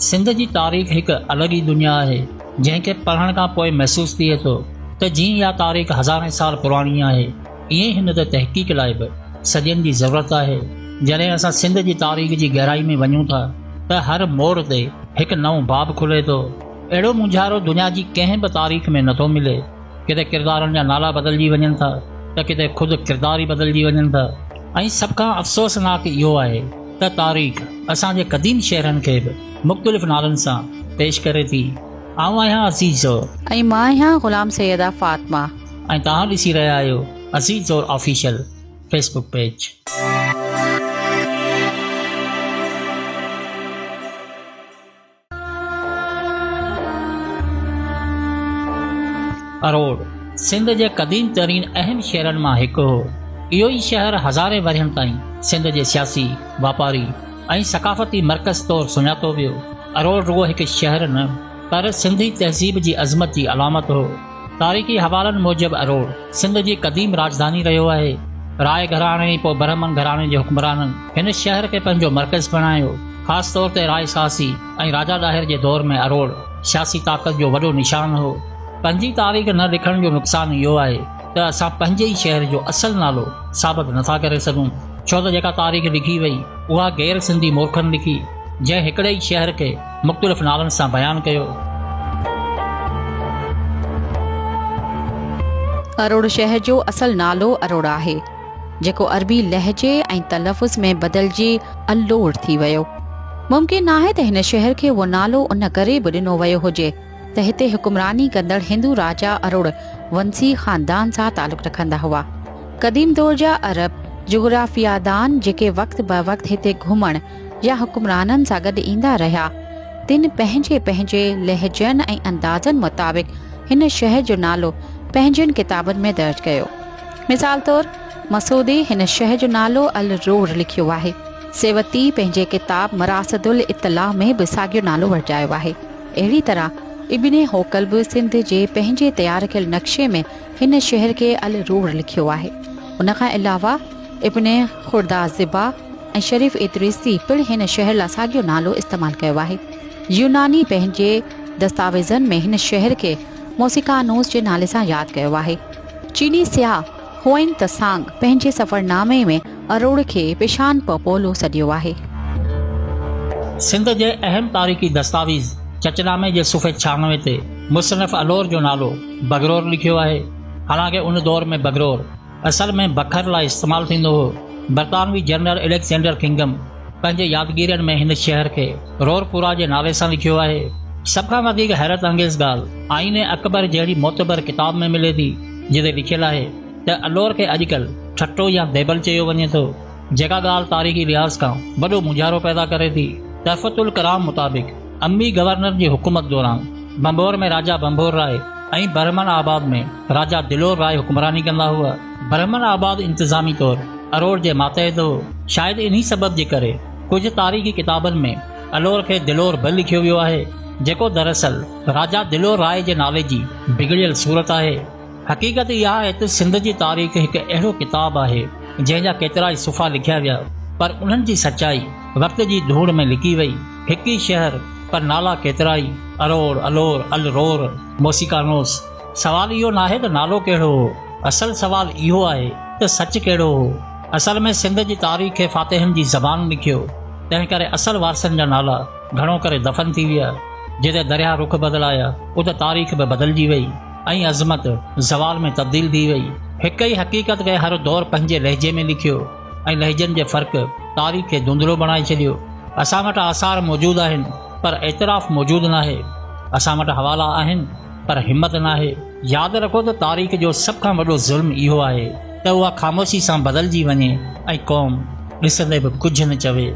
سنڌ جي تاريخ هڪ الڳ ئي دنيا آهي، جنهن کي پڙهڻ کان پوء محسوس ٿئي ٿو ته جيئن اها تاريخ هزارين سال پراڻي آهي، ائين ئي هن تي تحقيق لاء به صدين جي ضرورت آهي. جڏهن اسان سنڌ جي تاريخ جي گهرائي ۾ وڃون ٿا ته هر موڙ تي هڪ نئون باب کلي ٿو. اهڙو مونجهارو دنيا جي ڪنهن به تاريخ ۾ نٿو ملي. ڪٿي ڪردارن جا نالا بدلجي وڃن ٿا ته ڪٿي خود ڪردار ئي بدلجي وڃن ٿا ۽ سڀ کان افسوسناڪ اهو آهي ته تاريخ اسان جي قديم شهرن کي به مختلف نالن سان پيش ڪري ٿي. آئون آهيان عزيز زور. ۽ مان آهيان غلام سيده فاطمه. ۽ توهان ڏسي رهيا آهيو Aziz Zor official Facebook page. Aror Sindh جي قديم ترين اهم شهرن مان هڪ هو. اهو ئي شهر هزارين ورهين تائين سنڌ جي سياسي، واپاري ۽ ثقافتي مرڪز طور سڃاتو ويو. اروڙ رڳو هڪ شهر نه، پر سنڌي تهذيب جي عظمت جي علامت هو. تاريخي حوالن موجب اروڙ سنڌ جي قديم راڄڌاني رهيو آهي. راء گهراڻي ۽ پوء برهمڻ گهراڻي جي حڪمرانن هن شهر کي پنهنجو مرڪز بڻايو. خاص طور تي راء سهاسي ۽ راجا ڏاهر جي دور ۾ اروڙ سياسي طاقت جو وڏو نشان هو. پنهنجي تاريخ نه لکڻ جو نقصان اهو آهي ته اسان پنهنجي ئي شهر جو اصل نالو ثابت نٿا ڪري سگهون. ڇو ته جيڪا تاريخ لکي وئي اها غير سنڌي مورخن لکي، جنهن هڪڙي ئي شهر کي مختلف نالن سان بيان ڪيو. اروڙ شهر جو اصل نالو اروڙ آهي، جيڪو عربي لهجي ۽ تلفظ ۾ بدلجي الوڙ ٿي ويو. ممڪن آهي ته هن شهر کي اهو نالو ان ڪري به ڏنو ويو هجي ته هتي حڪمراني ڪندڙ هندو راجا اروڙ ونسي خاندان سان تعلق رکندا هئا. قديم دور جا عرب جغرافيادان جيڪي وقت بوقت هتي گهمڻ يا حڪمرانن سان گڏ ايندا رهيا، تن پنهنجي پنهنجي لهجن ۽ اندازن مطابق هن شهر جو نالو پنهنجن ڪتابن ۾ درج ڪيو. مثال طور، مسعودي هن شهر جو نالو الرور لکيو آهي. سيوطي پنهنجي ڪتاب مراصد الاطلاع ۾ به ساڳيو نالو ورجايو آهي. اهڙي طرح ابن حوقل به سنڌ جي پنهنجي تيار ڪيل نقشي ۾ هن شهر کي الرور لکيو آهي. ان کان علاوه ابن خردازبه ۽ شريف ادريسي پڻ هن شهر لا ساڳيو نالو استعمال ڪيو آهي. يوناني پنهنجي دستاويزن ۾ هن شهر کي موسيڪانوس جي نالي سان ياد ڪيو آهي. چيني سياح هوئن تسانگ پنهنجي سفرنامي ۾ اروڙ کي پشان پوپولو سڏيو آهي. سنڌ جي اهم تاريخي دستاويز چچنامي جي صفحي 96 تي مصنف الور جو نالو بگرور لکيو آهي. حالانڪه ان دور ۾ بگرور اصل ۾ بکر لاء استعمال ٿيندو هو. برطانوي جنرل اليگزينڊر ڪنگم پنهنجي يادگيرين ۾ هن شهر کي رورپورا جي نالي سان لکيو آهي. سڀ کان وڌيڪ حيرت انگيز ڳالهه آئين اڪبر جهڙي معتبر ڪتاب ۾ ملي ٿي، جتي لکيل آهي ته الور کي اڄڪلهه ٺٽو يا ديبل چيو وڃي ٿو، جيڪا ڳالهه تاريخي لحاظ کان وڏو مونجهارو پيدا ڪري ٿي. تحفة الڪرام مطابق اموي گورنر جي حڪومت دوران ڀنڀور ۾ راجا ڀنڀور راء ۽ برهمڻ آباد ۾ راجا دلور راء حڪمراني ڪندا هئا. برهمڻ آباد انتظامي طور اروڙ جي ماتحت هو. شايد انهي سبب جي ڪري ڪجهه تاريخي ڪتابن ۾ الور کي دلور به لکيو ويو آهي، جيڪو دراصل راجا دلور راء جي نالي جي بگڙيل صورت آهي. حقيقت اها آهي ته سنڌ جي تاريخ هڪ اهڙو ڪتاب آهي، جنهن جا ڪيترائي صفحا لکيا ويا، پر انهن جي سچائي وقت جي ڌوڙ ۾ لڪي وئي. هڪ ئي شهر، پر نالا ڪيترائي، اروڙ، الور، الرور، موسيڪانوس. سوال اهو ناهي ته نالو ڪهڙو هو، اصل سوال اهو آهي ته سچ ڪهڙو هو؟ اصل ۾ سنڌ جي تاريخ کي فاتحن جي زبان لکيو، تنهن ڪري اصل وارثن جا نالا گهڻو ڪري دفن ٿي ويا. جتي درياهه رخ بدلايا، اتي تاريخ به بدلجي وئي. ۽ عظمت زوال ۾ تبديل ٿي وئي. هڪ ئي حقيقت کي هر دور پنهنجي لهجي ۾ لکيو ۽ لهجن جي فرق تاريخ کي ڌنڌلو بڻائي ڇڏيو. اسان وٽ آثار موجود آهن پر اعتراف موجود ناهي. اسان وٽ حوالا آهن پر همت ناهي. ياد رکو ته تاريخ جو سڀ کان وڏو ظلم اهو آهي ته اها خاموشي سان بدلجي وڃي ۽ قوم ڏسندي به ڪجهه نه چوي.